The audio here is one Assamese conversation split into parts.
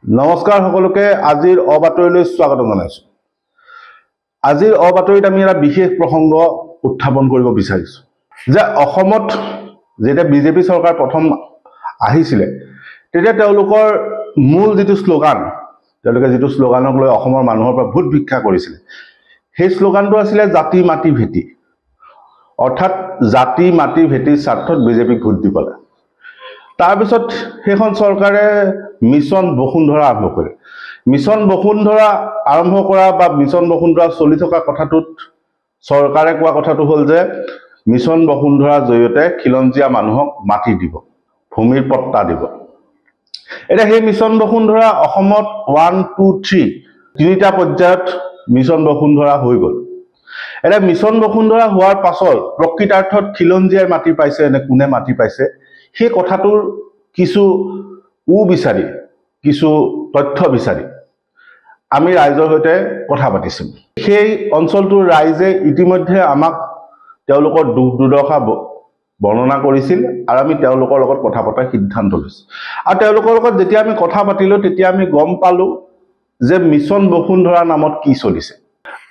নমস্কাৰ সকলোকে, আজিৰ অবাতৰিলৈ স্বাগতম জনাইছোঁ। আজিৰ অবাতৰিত আমি এটা বিশেষ প্ৰসংগ উত্থাপন কৰিব বিচাৰিছোঁ যে অসমত যেতিয়া বিজেপি চৰকাৰ প্ৰথম আহিছিলে, তেতিয়া তেওঁলোকৰ মূল যিটো শ্লোগান, তেওঁলোকে যিটো শ্লোগানক লৈ অসমৰ মানুহৰ পৰা ভোট ভিক্ষা কৰিছিলে, সেই শ্লোগানটো আছিলে জাতি মাটি ভেটি। অৰ্থাৎ জাতি মাটি ভেটিৰ স্বাৰ্থত বিজেপিক ভোট দিব লাগে। তাৰপিছত সেইখন চৰকাৰে মিছন বসুন্ধৰা আৰম্ভ কৰিলে। মিছন বসুন্ধৰা আৰম্ভ কৰা বা মিছন বসুন্ধৰা চলি থকা কথাটোত চৰকাৰে কোৱা কথাটো হ'ল যে মিছন বসুন্ধৰাৰ জৰিয়তে খিলঞ্জীয়া মানুহক মাটি দিব, ভূমিৰ পট্টা দিব। এতিয়া সেই মিছন বসুন্ধৰা অসমত 1, 2, 3 তিনিটা পৰ্যায়ত মিছন বসুন্ধৰা হৈ গ'ল। এতিয়া মিছন বসুন্ধৰা হোৱাৰ পাছত প্ৰকৃতাৰ্থত খিলঞ্জীয়াই মাটি পাইছে নে কোনে মাটি পাইছে, সেই কথাটোৰ কিছু বিচাৰি, কিছু তথ্য বিচাৰি আমি ৰাইজৰ সৈতে কথা পাতিছিলোঁ। সেই অঞ্চলটোৰ ৰাইজে ইতিমধ্যে আমাক তেওঁলোকৰ দুখ দুৰ্দশা বৰ্ণনা কৰিছিল আৰু আমি তেওঁলোকৰ লগত কথা পতাৰ সিদ্ধান্ত লৈছোঁ। আৰু তেওঁলোকৰ লগত যেতিয়া আমি কথা পাতিলোঁ, তেতিয়া আমি গম পালোঁ যে মিছন বসুন্ধৰাৰ নামত কি চলিছে।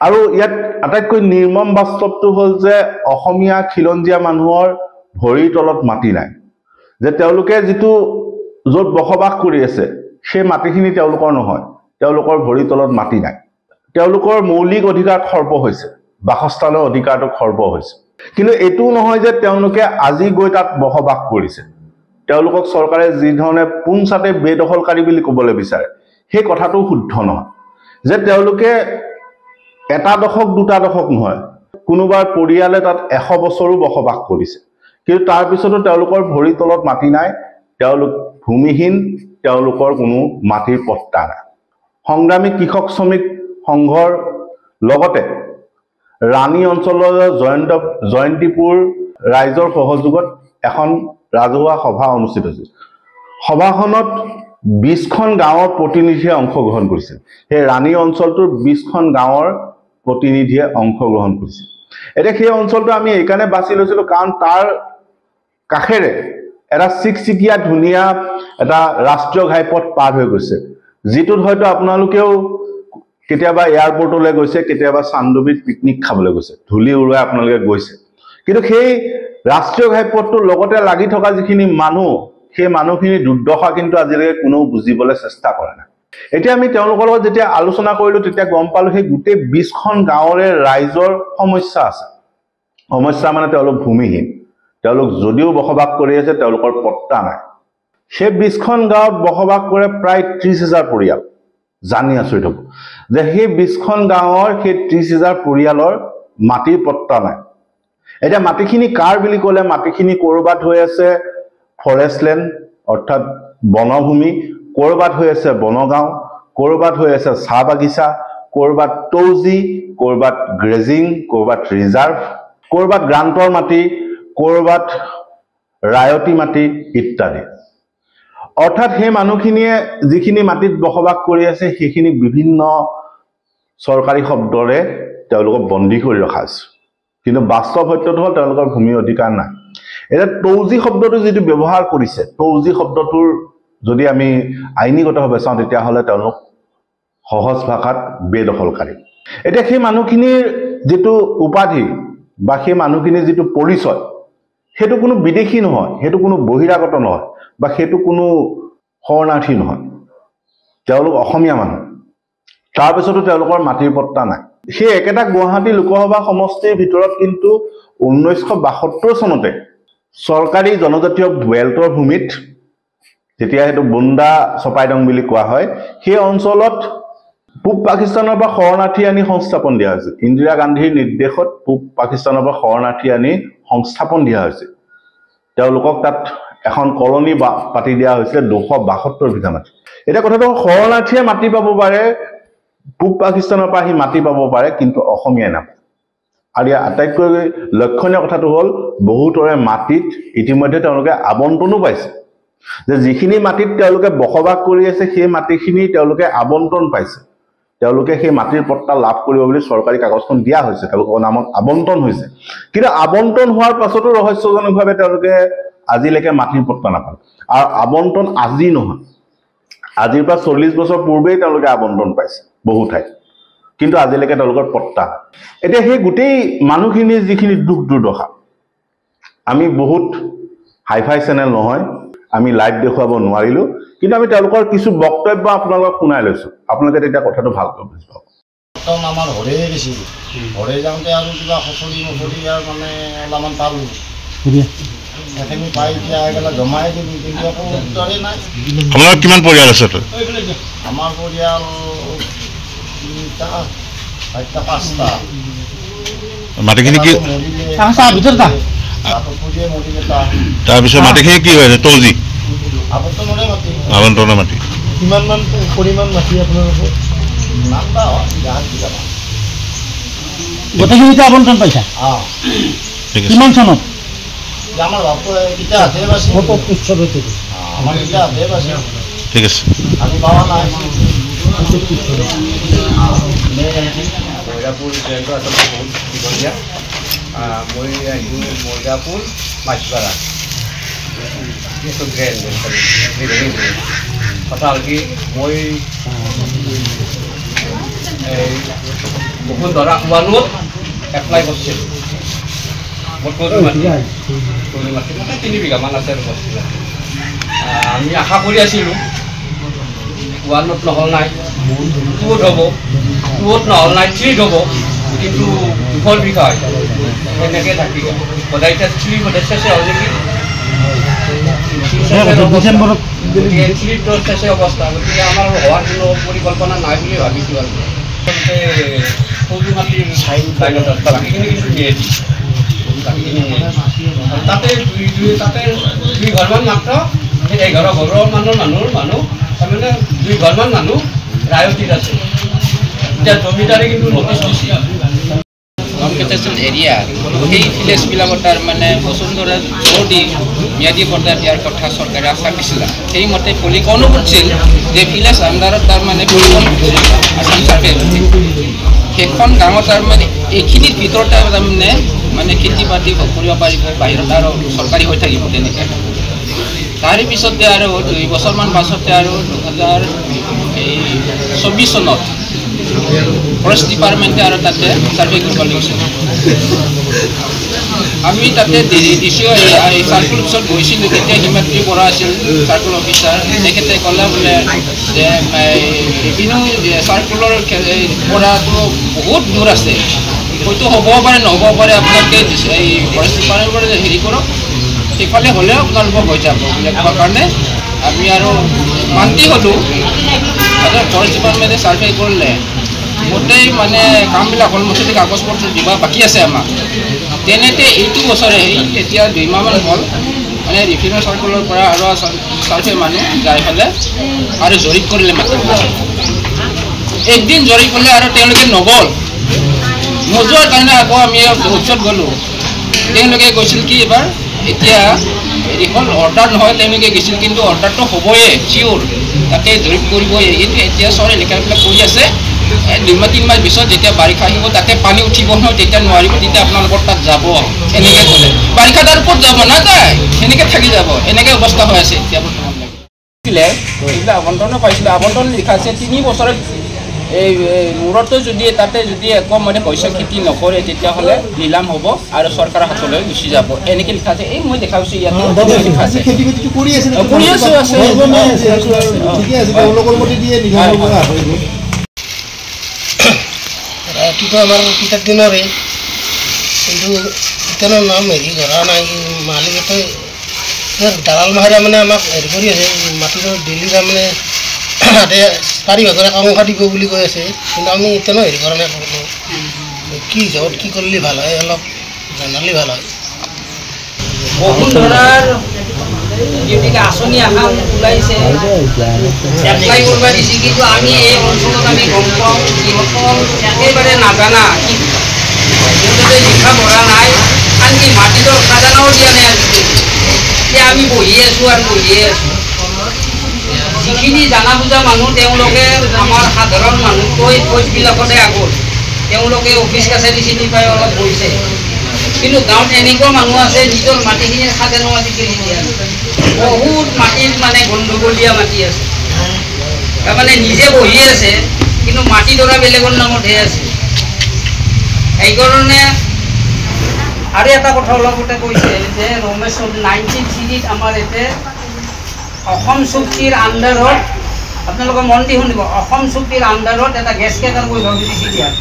আৰু ইয়াত আটাইতকৈ নিৰ্মম বাস্তৱটো হ'ল যে অসমীয়া খিলঞ্জীয়া মানুহৰ ভৰিৰ তলত মাটি নাই, যে তেওঁলোকে যিটো য'ত বসবাস কৰি আছে সেই মাটিখিনি তেওঁলোকৰ নহয়, তেওঁলোকৰ ভৰিৰ তলত মাটি নাই, তেওঁলোকৰ মৌলিক অধিকাৰ খৰ্ব হৈছে, বাসস্থানৰ অধিকাৰটো খৰ্ব হৈছে। কিন্তু এইটোও নহয় যে তেওঁলোকে আজি গৈ তাত বসবাস কৰিছে। তেওঁলোকক চৰকাৰে যি ধৰণে পোনচাতে বেদখলকাৰী বুলি ক'বলৈ বিচাৰে, সেই কথাটো শুদ্ধ নহয়। যে তেওঁলোকে এটা দশক দুটা দশক নহয়, কোনোবাৰ পৰিয়ালে তাত 100 বছৰো বসবাস কৰিছে, কিন্তু তাৰপিছতো তেওঁলোকৰ ভৰিৰ তলত মাটি নাই, তেওঁলোক ভূমিহীন, তেওঁলোকৰ কোনো মাটিৰ পট্টা নাই। সংগ্ৰামী কৃষক শ্ৰমিক সংঘৰ লগতে ৰাণী অঞ্চলৰ জয়ন্তীপুৰ ৰাইজৰ সহযোগত এখন ৰাজহুৱা সভা অনুষ্ঠিত হৈছিল। সভাখনত 20খন গাঁৱৰ প্ৰতিনিধিয়ে অংশগ্ৰহণ কৰিছিল। সেই ৰাণী অঞ্চলটোৰ 20খন গাঁৱৰ প্ৰতিনিধিয়ে অংশগ্ৰহণ কৰিছিল। এতিয়া সেই অঞ্চলটো আমি এইকাৰণে বাছি লৈছিলোঁ কাৰণ তাৰ কাষেৰে এটা চিকচিকীয়া ধুনীয়া এটা ৰাষ্ট্ৰীয় ঘাইপথ পাৰ হৈ গৈছে, যিটোত হয়তো আপোনালোকেও কেতিয়াবা এয়াৰপৰ্টলৈ গৈছে, কেতিয়াবা চান্দুবিত পিকনিক খাবলৈ গৈছে, ধূলি উৰুৱাই আপোনালোকে গৈছে। কিন্তু সেই ৰাষ্ট্ৰীয় ঘাইপথটোৰ লগতে লাগি থকা যিখিনি মানুহ, সেই মানুহখিনিৰ দুৰ্দশা কিন্তু আজিলৈকে কোনেও বুজিবলৈ চেষ্টা কৰা নাই। এতিয়া আমি তেওঁলোকৰ লগত যেতিয়া আলোচনা কৰিলোঁ, তেতিয়া গম পালোঁ সেই গোটেই 20খন গাঁৱৰে ৰাইজৰ সমস্যা আছে। সমস্যা মানে তেওঁলোক ভূমিহীন, তেওঁলোক যদিও বসবাস কৰি আছে তেওঁলোকৰ পট্টা নাই। সেই 20খন গাঁৱত বসবাস কৰে প্ৰায় 30,000 পৰিয়াল। জানি আচৰিত হ'ব যে সেই 20খন গাঁৱৰ সেই 30,000 পৰিয়ালৰ মাটিৰ পট্টা নাই। এতিয়া মাটিখিনি কাৰ বুলি ক'লে মাটিখিনি ক'ৰবাত হৈ আছে ফৰেষ্ট লেণ্ড অৰ্থাৎ বনভূমি, ক'ৰবাত হৈ আছে বনগাঁও, ক'ৰবাত হৈ আছে চাহ বাগিচা, ক'ৰবাত তৌজি, ক'ৰবাত গ্ৰেজিং, ক'ৰবাত ৰিজাৰ্ভ, ক'ৰবাত গ্ৰাণ্টৰ মাটি, ক'ৰবাত ৰায়তী মাটি ইত্যাদি। অৰ্থাৎ সেই মানুহখিনিয়ে যিখিনি মাটিত বসবাস কৰি আছে সেইখিনিক বিভিন্ন চৰকাৰী শব্দৰে তেওঁলোকক বন্দী কৰি ৰখা হৈছে, কিন্তু বাস্তৱ সত্যটো হ'ল তেওঁলোকৰ ভূমি অধিকাৰ নাই। এতিয়া তৌজি শব্দটো যিটো ব্যৱহাৰ কৰিছে, তৌজি শব্দটোৰ যদি আমি আইনীগতভাৱে চাওঁ তেতিয়াহ'লে তেওঁলোক সহজ ভাষাত বেদখলকাৰী। এতিয়া সেই মানুহখিনিৰ যিটো উপাধি বা সেই মানুহখিনিৰ যিটো পৰিচয়, সেইটো কোনো বিদেশী নহয়, সেইটো কোনো বহিৰাগত নহয়, বা সেইটো কোনো শৰণাৰ্থী নহয়, তেওঁলোক অসমীয়া মানুহ। তাৰপিছতো তেওঁলোকৰ মাটিৰ পট্টা নাই। সেই একেটা গুৱাহাটী লোকসভা সমষ্টিৰ ভিতৰত কিন্তু 1972 চনতে চৰকাৰী জনজাতীয় বেল্টৰ ভূমিত, যেতিয়া সেইটো বুন্দা চপাইদং বুলি কোৱা হয়, সেই অঞ্চলত পূব পাকিস্তানৰ পৰা শৰণাৰ্থী আনি সংস্থাপন দিয়া হৈছিল। ইন্দিৰা গান্ধীৰ নিৰ্দেশত পূব পাকিস্তানৰ পৰা শৰণাৰ্থী আনি সংস্থাপন দিয়া হৈছিল। তেওঁলোকক তাত এখন কলনী পাতি দিয়া হৈছিলে 272 বিঘা মাটি। এতিয়া কথাটো শৰণাৰ্থীয়ে মাটি পাব পাৰে, পূব পাকিস্তানৰ পৰা আহি মাটি পাব পাৰে, কিন্তু অসমীয়াই নাপায়। আৰু ইয়াৰ আটাইতকৈ লক্ষণীয় কথাটো হ'ল বহুতৰে মাটিত ইতিমধ্যে তেওঁলোকে আবণ্টনো পাইছে, যে যিখিনি মাটিত তেওঁলোকে বসবাস কৰি আছে সেই মাটিখিনি তেওঁলোকে আবণ্টন পাইছে, তেওঁলোকে সেই মাটিৰ পট্টা লাভ কৰিব বুলি চৰকাৰী কাগজখন দিয়া হৈছে, তেওঁলোকৰ নামত আবণ্টন হৈছে। কিন্তু আবণ্টন হোৱাৰ পাছতো ৰহস্যজনকভাৱে তেওঁলোকে আজিলৈকে মাটিৰ পট্টা নাপালে। আৰু আবণ্টন আজি নহয়, আজিৰ পৰা 40 বছৰ পূৰ্বেই তেওঁলোকে আবণ্টন পাইছে বহু ঠাইত, কিন্তু আজিলৈকে তেওঁলোকৰ পট্টা। এতিয়া সেই গোটেই মানুহখিনিৰ যিখিনি দুখ দুৰ্দশা, আমি বহুত হাই ফাই চেনেল নহয়, আমি লাইভ দেখুৱাব নোৱাৰিলোঁ, কিন্তু আমি তেওঁলোকৰ কিছু বক্তব্য আপোনালোকক শুনাই লৈছোঁ, আপোনালোকে তেতিয়া কথাটো ভালকৈ বুজি পাব। প্ৰথম আমাৰ ঘৰে গৈছিল, ঘৰে যাওঁতে আৰু কিবা খচৰি মচৰি আৰু মানে অলপমান পালোঁ, সেইখিনি পাই এতিয়া এইগিলা জমাই দিলোঁ, কিন্তু একো উত্তৰে নাই। আপোনাৰ কিমান পৰিয়াল আছে? আমাৰ পৰিয়াল 3টা 4টা 5টা। মাটিখিনি কি তাৰপিছত মাটিখিনি কি হৈ আছে? তৌজি আবণ্টনৰ মাটি। কিমানমান পৰিমাণ মাটি আপোনালোকৰ? গোটেইখিনিতে আবণ্টন পাইছা? কিমান চনত? ঠিক আছে। মৈৰাপুৰ ট্ৰেইনটো আচলতে বহুত দীঘলীয়া। মই আহিলোঁ মৈৰাপুৰ মাছপাৰা যিটো ড্ৰেইন, কথা হ'ল কি, মই এই বসুন্ধৰা ওৱানত এপ্লাই কৰিছিলোঁ। মোৰ তৰি মাটি, তৰি মাটি মানে 3 বিঘামান আছে আৰু বস্তি মাটি। আমি আশা কৰি আছিলোঁ ওৱানত নহ'ল নাই টুত হ'ব, টুত নহ'ল নাই থ্ৰীত হ'ব, কিন্তু দুখন বিষয় সেনেকৈ থাকি গ'ল। সদায় এতিয়া থ্ৰী সদায় চেচে হ'ল নেকি, গতিকে থ্ৰীটো চেচে অৱস্থা। গতিকে আমাৰ হোৱাৰ কোনো পৰিকল্পনা নাই বুলি ভাবিছোঁ। আৰু আচলতে সৰু মাটিৰ লাইনত আছে, বাকীখিনি কিন্তু নিয়েদি, বাকীখিনি নিয়েদি। তাতে দুই তাতে 2 ঘৰমান মাত্ৰ, সেই 11 ঘৰৰ মানুহ তাৰমানে 2 ঘৰমান মানুহ ৰায়তীত আছে। এতিয়া জমিদাৰে কিন্তু নটিচ দিছে। নন কেটেশ্যন এৰিয়া সেই ভিলেজবিলাকত তাৰমানে বসুন্ধৰা জোৰ দি ম্যাদী পট্টা দিয়াৰ কথা চৰকাৰে আশ্বাস দিছিল। সেইমতে পলিকনো কৰিছিল যে ভিলেজ আণ্ডাৰত তাৰমানে পলিকন আছাম চাৰ্ভে, সেইখন গাঁৱত তাৰমানে এইখিনিৰ ভিতৰতে তাৰমানে মানে খেতি বাতি কৰিব পাৰিব, বাহিৰত আৰু চৰকাৰী হৈ থাকিব তেনেকৈ। তাৰে পিছতে আৰু 2 বছৰমান পাছতে আৰু 2024 চনত ফৰেষ্ট ডিপাৰ্টমেণ্টে আৰু তাতে ছাৰ্ভে কৰিব লাগিছিল। আমি তাতে ডি চি অ' চাৰ্কুল অফিচত গৈছিলোঁ, তেতিয়া হিমাদ্ৰী বৰা আছিল চাৰ্কুল অফিচাৰ। তেখেতে ক'লে বোলে যে ৰেভিনিউ চাৰ্কুলৰ পৰাটো বহুত দূৰ আছে, হয়তো হ'বও পাৰে নহ'ব পাৰে, আপোনালোকে এই ফৰেষ্ট ডিপাৰ্টমেণ্টৰ হেৰি কৰক, সেইফালে হ'লেও আপোনালোকক হৈ যাব বুলি কোৱাৰ কাৰণে আমি আৰু মান্তি হ'লোঁ। তাৰপিছত ফৰেষ্ট ডিপাৰ্টমেণ্টে ছাৰ্ভে কৰিলে, গোটেই মানে কামবিলাক হ'ল, মুঠতে কাগজ পত্ৰ দিব বাকী আছে আমাক। তেনেতে এইটো বছৰে এতিয়া 2 মাহমান হ'ল, মানে ৰেভিনিউ চাৰ্কুলৰ পৰা আৰু ছাৰ্ভে মানুহ যাই পেলাই আৰু জৰীপ কৰিলে মাটি। একদিন জৰীপ কৰিলে আৰু তেওঁলোকে নগ'ল। নোযোৱাৰ কাৰণে আকৌ আমি অফিচত গ'লোঁ। তেওঁলোকে কৈছিল কি এইবাৰ এতিয়া হেৰি হ'ল, অৰ্ডাৰ নহয়, তেওঁলোকে গৈছিল কিন্তু অৰ্ডাৰটো হ'বই চিয়'ৰ, তাতে জৰীপ কৰিবই। কিন্তু এতিয়া চৰ এলেকাবিলাক কৰি আছে, 2 মাহ 3 মাহ পিছত যেতিয়া বাৰিষা আহিব তাতে পানী উঠিব নহয়, তেতিয়া নোৱাৰিব, তেতিয়া আপোনালোকৰ তাত যাব এনেকৈ ক'লে। বাৰিষা তাৰ ক'ত যাব, নাযায়, সেনেকৈ থাকি যাব, এনেকৈ অৱস্থা হৈ আছে এতিয়া বৰ্তমানলৈকে। এইবিলাক আবণ্টনো পাইছিলোঁ, আবণ্টন লিখা আছে 3 বছৰত এই মূৰতো যদি তাতে যদি একো মানে পইচা খেতি নকৰে তেতিয়াহ'লে নিলাম হ'ব আৰু চৰকাৰৰ হাতলৈ গুচি যাব, এনেকৈ লিখা আছে। এই মই দেখাইছোঁ ইয়াতে লিখা আছে। কৰি আছোঁ, আছে। ৰাতিটো আমাৰ কিতাপ দিনৰে, কিন্তু এতিয়ানো নাম হেৰি কৰা নাই। মালিকতে দালাল মাহেৰে মানে আমাক হেৰি কৰি আছে, মাটিটো ডেইলি তাৰমানে তাতে 4 ভাগৰ 1 অংশ দিব বুলি কৈ আছে, কিন্তু আমি এতিয়ানো হেৰি কৰা নাই। কি হিচাপত কি কৰিলে ভাল হয় অলপ জনালে ভাল হয়। বসুন্ধৰাৰ যিবিলাক আঁচনি এখন ওলাইছে, এপ্লাই কৰিব দিছে, কিন্তু আমি এই অঞ্চলত আমি গম পাওঁ যিসকল একেবাৰে নাজানা, সিহঁতে লিখা পঢ়া নাই, আনকি মাটিটোৰ খাজানাও দিয়া নাই আজিকালি। এতিয়া আমি বহি আছোঁ আৰু বহিয়ে আছোঁ। যিখিনি জানা বুজা মানুহ তেওঁলোকে আমাৰ সাধাৰণ মানুহতকৈ ফৌজবিলাকতে আগত, তেওঁলোকে অফিচ কাছাৰী চিনি পাই অলপ বহিছে, কিন্তু গাঁৱত এনেকুৱা মানুহ আছে নিজৰ মাটিখিনিৰ খাজানাও আজিকালি দিয়া নাই। বহুত মাটিৰ মানে গণ্ডগোলীয়া মাটি আছে। তাৰমানে নিজে বহি আছে কিন্তু মাটিডৰা বেলেগৰ নামতহে আছে। সেইকাৰণে আৰু এটা কথা অলপতে কৈছে যে ৰমেশ 93ত আমাৰ ইয়াতে অসম চুক্তিৰ আণ্ডাৰত, আপোনালোকে মন দি শুনিব, অসম চুক্তিৰ আণ্ডাৰত এটা গেছ ক্ৰেকাৰ বহিব খুজিছিল ইয়াত।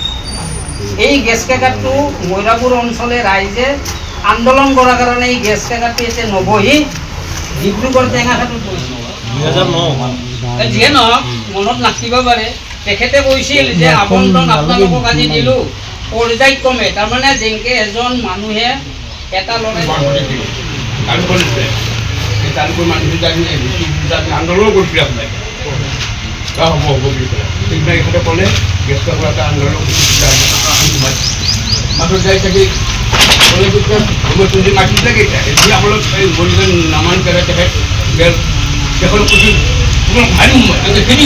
এই গেছ ক্ৰেকাৰটো মৈৰাপুৰ অঞ্চলে ৰাইজে আন্দোলন কৰাৰ কাৰণে এই গেছ ক্ৰেকাৰটো এতিয়া নবহি ডিব্ৰুগড় টেঙাখাটোত বহিছিল। যিয়ে নহওক মনত নাথাকিব পাৰে, তেখেতে কৈছিল যে আবণ্টন আপোনালোকক আজি দিলোঁ পৰ্যায়ক্ৰমে, তাৰমানে যেনেকৈ এজন মানুহে এটা ল'ৰাই আন্দোলন কৰিছিলে আপোনাৰ হ'ব হ'ব বুলি পেলাই সেইদিনা এখেতে ক'লে গেছ ক্ৰেকাৰ এটা আন্দোলন মাথত যাই থাকি ক'লে মাটিছিলে কেইটা এতিয়া আপোনালোক নামান পেলাই তেখেত তেখেত কৈছিল তোমাক মাৰিম মই এনেকৈ খেদি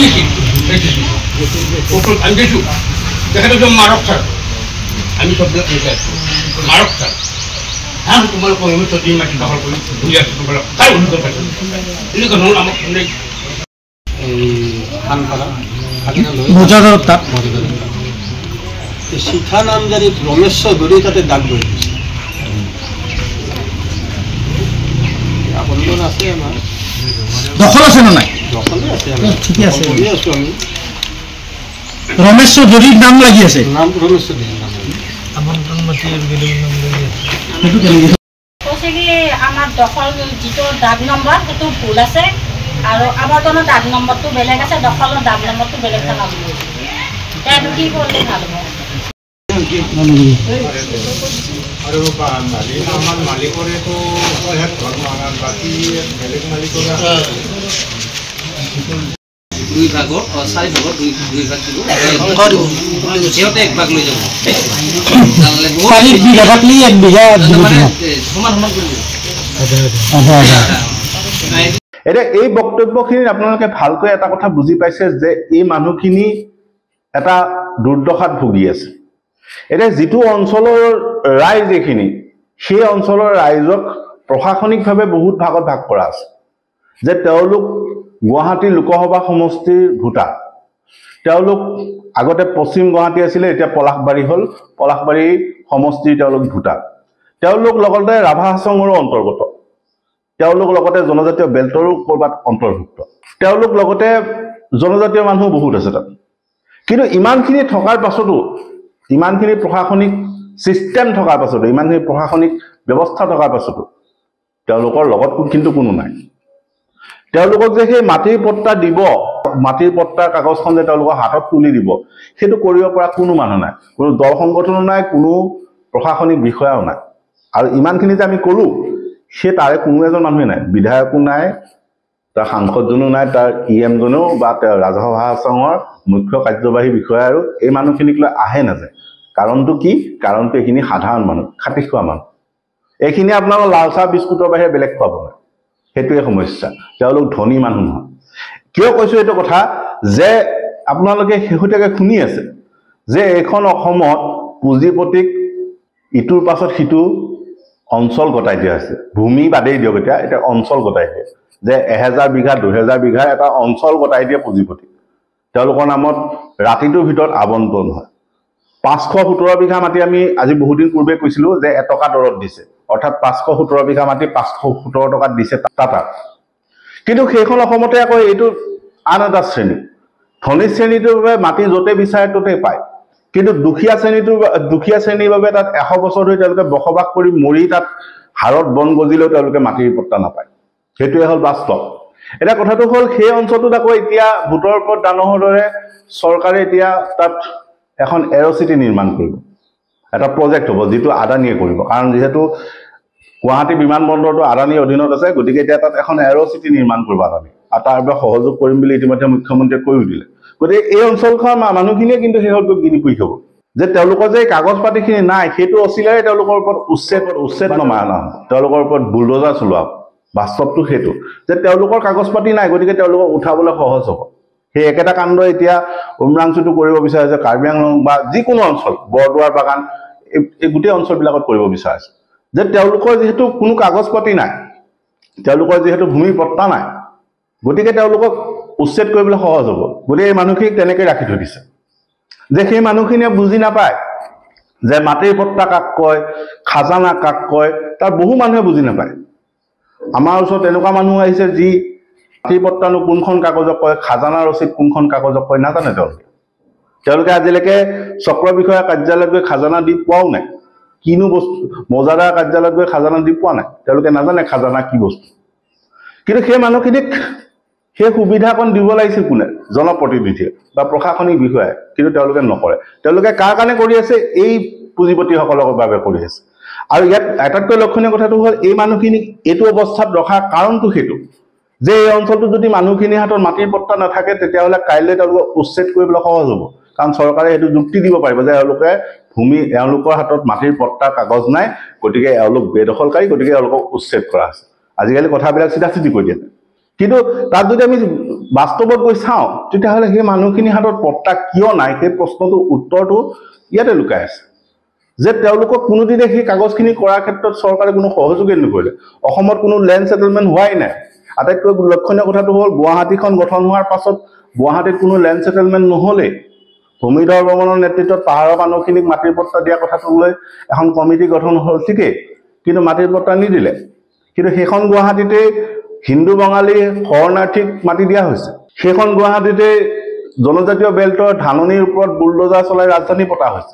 গৈছিল আমি গৈছোঁ তেখেতে মাৰক ছাৰ আমি চববিলাক লৈ আছোঁ মাৰক ছাৰ হা তোমালোকৰ চদি মাটি দখল কৰি ঘূৰি আছোঁ তোমালোক তাৰ অধিকাৰ পাইছোঁ এনেকুৱা ধৰণৰ আমাক মানে চিঠা নামজাৰিত ৰমেশ চৌধুৰী তাতে দাগ বহি দিছে। আবণ্টন আছে আমাৰ দখল আছে নে নাই? দখলে আছে, ঠিকে আছে, কৰি আছোঁ আমি। ৰমেশ চৌধুৰীৰ নাম লাগি আছে, নাম ৰমেশ চৌধুৰীৰ নাম আবণ্টন মাটিৰ বেলেগ নাম লাগি আছে। সেইটো কেনেকৈ কৈছে কি আমাৰ দখল যিটো দাগ নম্বৰ সেইটো ভুল আছে আৰু আৱৰ্তনৰ দাগ নম্বৰটো বেলেগ আছে, দখলৰ দাগ নম্বৰটো বেলেগ থকা বুলি কৈছে। এইটো কি কৰিলে ভাল হ'ব? আৰু আমাৰ মালিকৰেতো বাকী বেলেগ মালিকৰে দুই ভাগৰ চাৰি ভাগৰ দুই ভাগ দিব, সিহঁতে এক ভাগ লৈ যাব, সমান সমান কৰি দিব। এতিয়া এই বক্তব্যখিনিত আপোনালোকে ভালকৈ এটা কথা বুজি পাইছে যে এই মানুহখিনি এটা দুৰ্দশাত ভুগি আছে। এতিয়া যিটো অঞ্চলৰ ৰাইজ এইখিনি, সেই অঞ্চলৰ ৰাইজক প্ৰশাসনিকভাৱে বহুত ভাগত ভাগ কৰা আছে যে তেওঁলোক গুৱাহাটী লোকসভা সমষ্টিৰ ভোটাৰ, তেওঁলোক আগতে পশ্চিম গুৱাহাটী আছিলে, এতিয়া পলাশবাৰী হ'ল, পলাশবাৰী সমষ্টিৰ তেওঁলোক ভোটাৰ, তেওঁলোক লগতে ৰাভা হাছঙৰো অন্তৰ্গত, তেওঁলোক লগতে জনজাতীয় বেল্টৰো ক'ৰবাত অন্তৰ্ভুক্ত, তেওঁলোক লগতে জনজাতীয় মানুহ বহুত আছে তাত। কিন্তু ইমানখিনি থকাৰ পাছতো, ইমানখিনি প্ৰশাসনিক ছিষ্টেম থকাৰ পাছতো, ইমানখিনি প্ৰশাসনিক ব্যৱস্থা থকাৰ পাছতো তেওঁলোকৰ লগত কিন্তু কোনো নাই। তেওঁলোকক যে সেই মাটিৰ পট্টা দিব, মাটিৰ পট্টাৰ কাগজখন যে তেওঁলোকৰ হাতত তুলি দিব, সেইটো কৰিব পৰা কোনো মানুহ নাই, কোনো দল সংগঠনো নাই, কোনো প্ৰশাসনিক বিষয়াও নাই। আৰু ইমানখিনি যে আমি ক'লোঁ, সেই তাৰে কোনো এজন মানুহে নাই, বিধায়কো নাই, তাৰ সাংসদজনো নাই, তাৰ ই এমজনো বা তেওঁ ৰাজহুৱা সংঘৰ মুখ্য কাৰ্যবাহী বিষয়া আৰু এই মানুহখিনিক লৈ আহে নাযায়। কাৰণটো কি? কাৰণটো এইখিনি সাধাৰণ মানুহ, খাটি খোৱা মানুহ, এইখিনি আপোনালোকৰ লাল চাহ বিস্কুটৰ বাহিৰে বেলেগ খুৱাব নাই, সেইটোৱে সমস্যা। তেওঁলোক ধনী মানুহ নহয়। কিয় কৈছোঁ এইটো কথা যে আপোনালোকে শেহতীয়াকৈ শুনি আছে যে এইখন অসমত পুঁজিপতিক ইটোৰ পাছত সিটো অঞ্চল গতাই দিয়া হৈছে। ভূমি বাদেই দিয়ক, এতিয়া এতিয়া অঞ্চল গতাই দিয়ে যে 1000 বিঘা 2000 বিঘা এটা অঞ্চল গতাই দিয়ে পুঁজিপতি, তেওঁলোকৰ নামত ৰাতিটোৰ ভিতৰত আবণ্টন হয়। 517 বিঘা মাটি আমি আজি বহুদিন পূৰ্বে কৈছিলোঁ যে 1 টকা দৰত দিছে, অৰ্থাৎ 517 বিঘা মাটি 517 টকাত দিছে টাটা। কিন্তু সেইখন অসমতে আকৌ এইটো আন এটা শ্ৰেণী, ধনী শ্ৰেণীটোৰ বাবে মাটি য'তে বিচাৰে ত'তে পায়, কিন্তু দুখীয়া শ্ৰেণীৰ বাবে তাত 100 বছৰ ধৰি তেওঁলোকে বসবাস কৰি মৰি তাত হাড়ত বন গজিলেও তেওঁলোকে মাটিৰ পট্টা নাপায়। সেইটোৱে হ'ল বাস্তৱ। এতিয়া কথাটো হ'ল সেই অঞ্চলটোত আকৌ এতিয়া ভূতৰ ওপৰত দানহৰ দৰে চৰকাৰে এতিয়া তাত এখন এৰ' চিটি নিৰ্মাণ কৰিব, এটা প্ৰজেক্ট হ'ব যিটো আদানীয়ে কৰিব। কাৰণ যিহেতু গুৱাহাটী বিমানবন্দৰটো আদানীৰ অধীনত আছে, গতিকে এতিয়া তাত এখন এৰ' চিটি নিৰ্মাণ কৰিব আদানী, আৰু তাৰ বাবে সহযোগ কৰিম বুলি ইতিমধ্যে মুখ্যমন্ত্ৰীয়ে কৈও দিলে। গতিকে এই অঞ্চলখনৰ মানুহখিনিয়ে কিন্তু শেষত গৈ গিনি পুই খাব যে তেওঁলোকৰ যে কাগজ পাতিখিনি নাই, সেইটো অচিলাৰে তেওঁলোকৰ ওপৰত উচ্ছেদ নমাই অনা হ'ব, তেওঁলোকৰ ওপৰত বুলডজাৰ চলোৱা হ'ব। বাস্তৱটো সেইটো যে তেওঁলোকৰ কাগজ পাতি নাই, গতিকে তেওঁলোকক উঠাবলৈ সহজ হ'ব। সেই একেটা কাণ্ড এতিয়া উমৰাংচুটো কৰিব বিচাৰিছে, কাৰ্বি আংলং বা যিকোনো অঞ্চল, বৰদুৱাৰ বাগান, এই গোটেই অঞ্চলবিলাকত কৰিব বিচাৰিছে যে তেওঁলোকৰ যিহেতু কোনো কাগজ পাতি নাই, তেওঁলোকৰ যিহেতু ভূমি পট্টা নাই, গতিকে তেওঁলোকক উচ্ছেদ কৰিবলৈ সহজ হ'ব। গতিকে এই মানুহখিনিক তেনেকৈ ৰাখি থৈ দিছে যে সেই মানুহখিনিয়ে বুজি নাপায় যে মাটিৰ পট্টা কাক কয়, খাজানা কাক কয়, তাৰ বহু মানুহে বুজি নাপায়। আমাৰ ওচৰত এনেকুৱা মানুহ আহিছে যি মাটিৰ পট্টানো কোনখন কাগজক কয়, খাজানা ৰচিদ কোনখন কাগজক কয় নাজানে তেওঁলোকে। তেওঁলোকে আজিলৈকে চক্ৰ বিষয়া কাৰ্যালয়ত গৈ খাজানা দি পোৱাও নাই, কিনো বস্তু, মৌজাদাৰ কাৰ্যালয়ত গৈ খাজানা দি পোৱা নাই, তেওঁলোকে নাজানে খাজানা কি বস্তু। কিন্তু সেই মানুহখিনিক সেই সুবিধাকণ দিব লাগিছিল কোনে? জনপ্ৰতিনিধিয়ে বা প্ৰশাসনিক বিষয়াই, কিন্তু তেওঁলোকে নকৰে। তেওঁলোকে কাৰ কাৰণে কৰি আছে? এই পুঁজিপতিসকলৰ বাবে কৰি আছে। আৰু ইয়াত আটাইতকৈ লক্ষণীয় কথাটো হ'ল এই মানুহখিনিক এইটো অৱস্থাত ৰখাৰ কাৰণটো সেইটো যে এই অঞ্চলটোত যদি মানুহখিনিৰ হাতত মাটিৰ পট্টা নাথাকে তেতিয়াহ'লে কাইলৈ তেওঁলোকক উচ্ছেদ কৰিবলৈ সহজ হ'ব। কাৰণ চৰকাৰে সেইটো যুক্তি দিব পাৰিব যে এওঁলোকে ভূমি, এওঁলোকৰ হাতত মাটিৰ পট্টাৰ কাগজ নাই, গতিকে এওঁলোক বেদখলকাৰী, গতিকে এওঁলোকক উচ্ছেদ কৰা হৈছে। আজিকালি কথাবিলাক চিধা চিধি কৈ দিয়ে। কিন্তু তাত যদি আমি বাস্তৱত গৈ চাওঁ তেতিয়াহ'লে সেই মানুহখিনিৰ হাতত পট্টা কিয় নাই, সেই প্ৰশ্নটোৰ উত্তৰটো ইয়াতে লুকাই আছে যে তেওঁলোকক কোনোদিনে সেই কাগজখিনি কৰাৰ ক্ষেত্ৰত চৰকাৰে কোনো সহযোগেই নকৰিলে। অসমত কোনো লেণ্ড ছেটেলমেণ্ট হোৱাই নাই। আটাইতকৈ লক্ষণীয় কথাটো হ'ল গুৱাহাটীখন গঠন হোৱাৰ পাছত গুৱাহাটীত কোনো লেণ্ড ছেটেলমেণ্ট নহ'লেই। ভূমিধৰ বৰ্মনৰ নেতৃত্বত পাহাৰৰ মানুহখিনিক মাটিৰ পট্টা দিয়া কথাটোক লৈ এখন কমিটি গঠন হ'ল ঠিকেই, কিন্তু মাটিৰ পট্টা নিদিলে। কিন্তু সেইখন গুৱাহাটীতেই হিন্দু বঙালী শৰণাৰ্থীক মাটি দিয়া হৈছে। সেইখন গুৱাহাটীতেই জনজাতীয় বেল্টৰ ধাননিৰ ওপৰত বুলডোজাৰ চলাই ৰাজধানী পতা হৈছে,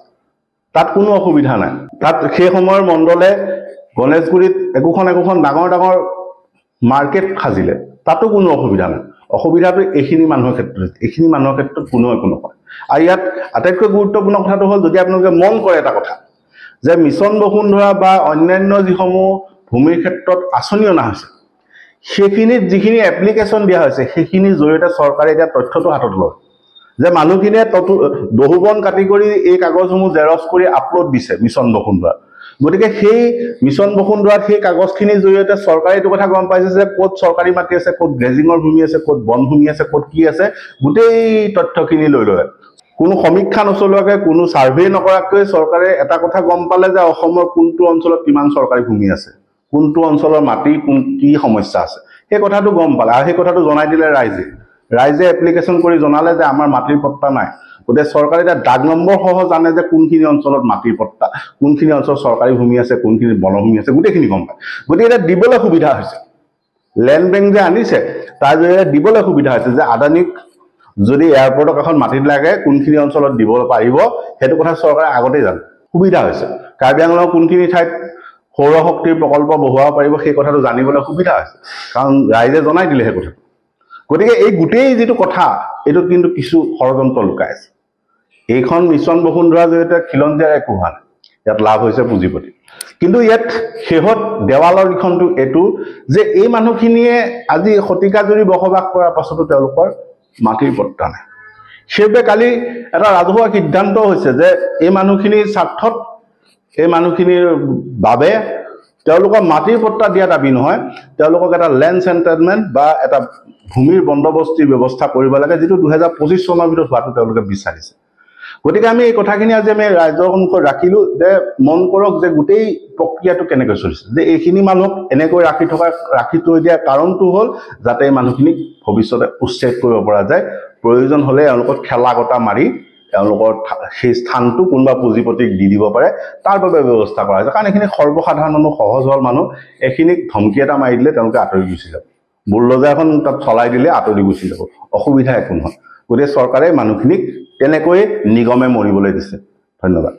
তাত কোনো অসুবিধা নাই। তাত সেই সময়ৰ মণ্ডলে গণেশগুৰিত একোখন একোখন ডাঙৰ ডাঙৰ মাৰ্কেট সাজিলে, তাতো কোনো অসুবিধা নাই। অসুবিধাটো এইখিনি মানুহৰ ক্ষেত্ৰত, এইখিনি মানুহৰ ক্ষেত্ৰত কোনেও একো নকয়। আৰু ইয়াত আটাইতকৈ গুৰুত্বপূৰ্ণ কথাটো হ'ল, যদি আপোনালোকে মন কৰে এটা কথা যে মিছন বসুন্ধৰা বা অন্যান্য যিসমূহ ভূমিৰ ক্ষেত্ৰত আঁচনি অনা হৈছে, সেইখিনিত যিখিনি এপ্লিকেশ্যন দিয়া হৈছে সেইখিনিৰ জৰিয়তে চৰকাৰে এতিয়া তথ্যটো হাতত লয় যে মানুহখিনিয়ে দহুবন কাটি কৰি এই কাগজসমূহ জেৰক্স কৰি আপলোড দিছে মিছন বসুন্ধৰা। গতিকে সেই মিছন বসুন্ধৰাত সেই কাগজখিনিৰ জৰিয়তে চৰকাৰে এইটো কথা গম পাইছে যে ক'ত চৰকাৰী মাটি আছে, ক'ত গ্ৰেজিঙৰ ভূমি আছে, ক'ত বনভূমি আছে, ক'ত কি আছে, গোটেই তথ্যখিনি লৈ লয়। কোনো সমীক্ষা নচলোৱাকৈ, কোনো ছাৰ্ভে নকৰাকৈ চৰকাৰে এটা কথা গম পালে যে অসমৰ কোনটো অঞ্চলত কিমান চৰকাৰী ভূমি আছে, কোনটো অঞ্চলৰ মাটি কোন কি সমস্যা আছে, সেই কথাটো গম পালে। আৰু সেই কথাটো জনাই দিলে ৰাইজে। ৰাইজে এপ্লিকেশ্যন কৰি জনালে যে আমাৰ মাটিৰ পট্টা নাই। গতিকে চৰকাৰে এতিয়া দাগ নম্বৰসহ জানে যে কোনখিনি অঞ্চলত মাটিৰ পট্টা, কোনখিনি অঞ্চলত চৰকাৰী ভূমি আছে, কোনখিনি বনভূমি আছে, গোটেইখিনি গম পায়। গতিকে এতিয়া দিবলৈ সুবিধা হৈছে। লেণ্ড বেংক যে আনিছে তাৰ জৰিয়তে দিবলৈ সুবিধা হৈছে যে আদানীক যদি এয়াৰপৰ্টৰ কাষত মাটি লাগে কোনখিনি অঞ্চলত দিব পাৰিব, সেইটো কথা চৰকাৰে আগতেই জানে, সুবিধা হৈছে। কাৰ্বি আংলঙৰ কোনখিনি ঠাইত সৌৰশক্তিৰ প্ৰকল্প বহুৱাব পাৰিব সেই কথাটো জানিবলৈ সুবিধা হৈছে, কাৰণ ৰাইজে জনাই দিলে সেই কথাটো। গতিকে এই গোটেই যিটো কথা, এইটোত কিন্তু কিছু ষড়যন্ত্ৰ লুকাই আছে। এইখন মিছন বসুন্ধৰাৰ জৰিয়তে খিলঞ্জীয়াৰ একো হোৱা নাই, ইয়াত লাভ হৈছে পুঁজিপতি। কিন্তু ইয়াত শেহত দেৱালৰ লিখনটো এইটো যে এই মানুহখিনিয়ে আজি শতিকা জুৰি বসবাস কৰাৰ পাছতো তেওঁলোকৰ মাটিৰ পট্টা নাই। সেইবাবে কালি এটা ৰাজহুৱা সিদ্ধান্ত হৈছে যে এই মানুহখিনিৰ স্বাৰ্থত, এই মানুহখিনিৰ বাবে তেওঁলোকৰ মাটিৰ পট্টা দিয়া দাবী নহয়, তেওঁলোকক এটা লেণ্ড ছেটেলমেণ্ট বা এটা ভূমিৰ বন্দোবস্তিৰ ব্যৱস্থা কৰিব লাগে, যিটো 2025 চনৰ ভিতৰত হোৱাটো তেওঁলোকে বিচাৰিছে। গতিকে আমি এই কথাখিনি আজি আমি ৰাইজৰ সন্মুখত ৰাখিলোঁ যে মন কৰক যে গোটেই প্ৰক্ৰিয়াটো কেনেকৈ চলিছে, যে এইখিনি মানুহক এনেকৈ ৰাখি থৈ দিয়াৰ কাৰণটো হ'ল যাতে এই মানুহখিনিক ভৱিষ্যতে উচ্ছেদ কৰিব পৰা যায়। প্ৰয়োজন হ'লে এওঁলোকক ঠেলা কটা মাৰি এওঁলোকৰ সেই স্থানটো কোনোবা পুঁজিপতিক দি দিব পাৰে, তাৰ বাবে ব্যৱস্থা কৰা হৈছে। কাৰণ এইখিনি সৰ্বসাধাৰণ মানুহ, সহজ সৰল মানুহ, এইখিনিক ধমকি এটা মাৰি দিলে তেওঁলোকে আঁতৰি গুচি যাব, বুলডোজাৰ এখন তাত চলাই দিলে আঁতৰি গুচি যাব, অসুবিধা একো নহয়। গতিকে চৰকাৰে মানুহখিনিক তেনেকৈয়ে নিগমে মৰিবলৈ দিছে। ধন্যবাদ।